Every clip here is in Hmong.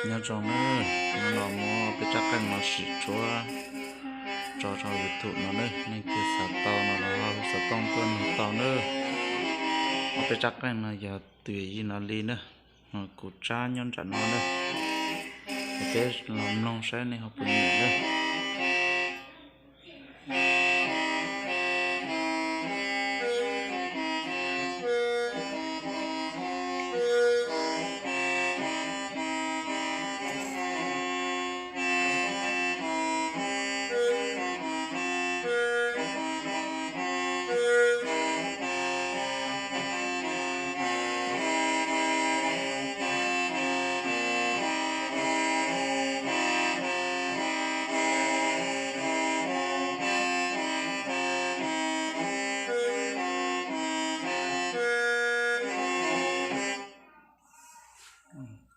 Nyob zoo nawb, hnub no muab peb rab qeej no sim tsuab tso rau YouTube no nawb, leej twg xav tau no los hu xov tooj tuaj nug tau nawb. Ob peb rab qeej no yog tus yawm yij no li nawb, kuv tsab nyob nram no nawb. Peb los mloog saib nej ho puas nyiam nawb.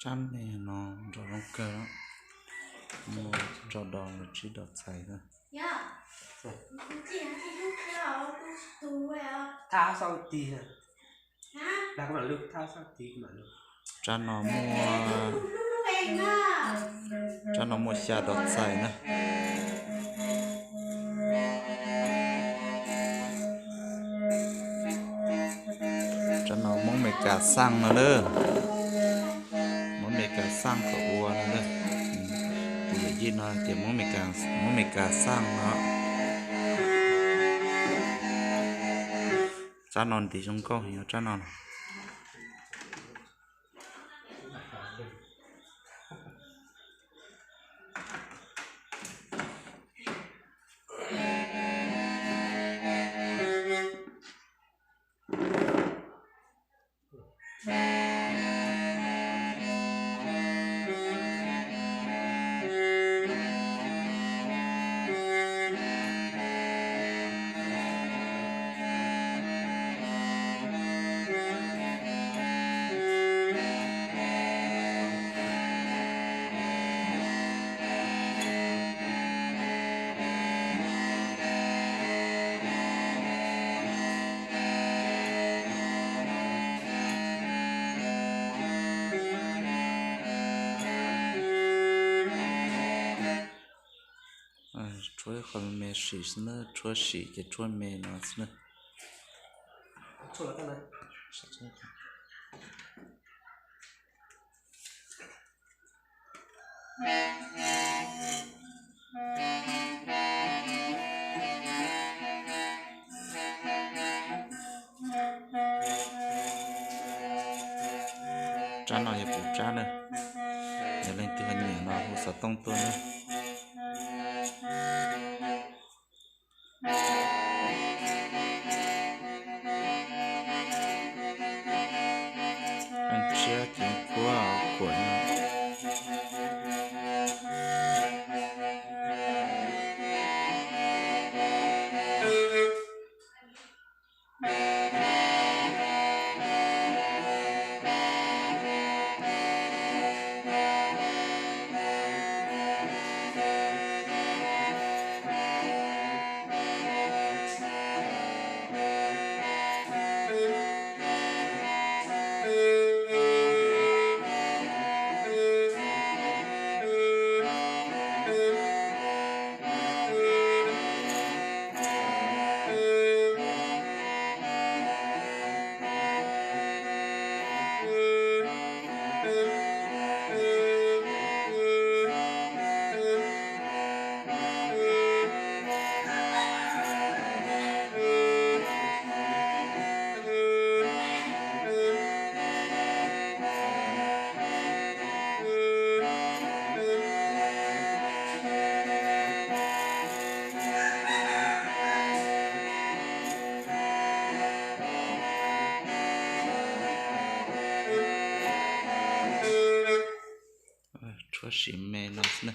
Tsab me no nrov zoo kawg, muaj tso dos los tsib dos txhais na. Tsab no muaj, tsab no muaj xya dos txhais na. Tsab no Hmoob Amelikas xaj no lawm. Hmoob Amelikas xaj kom ua no lawm. Tus yawm yij no tias Hmoob Amelikas xaj no. Tsab no ntiv zoo nkauj heev tsab no. Tshuab qhov me me sim xwb na, tshuab sim ces tshuab me no xwb na. Tsab no yog kuv tsab na, yog leej twg ho nyiam no hu xov tooj tuaj na. Tsiab ceev kuab kuam no. Tshuab sim me no xwb na.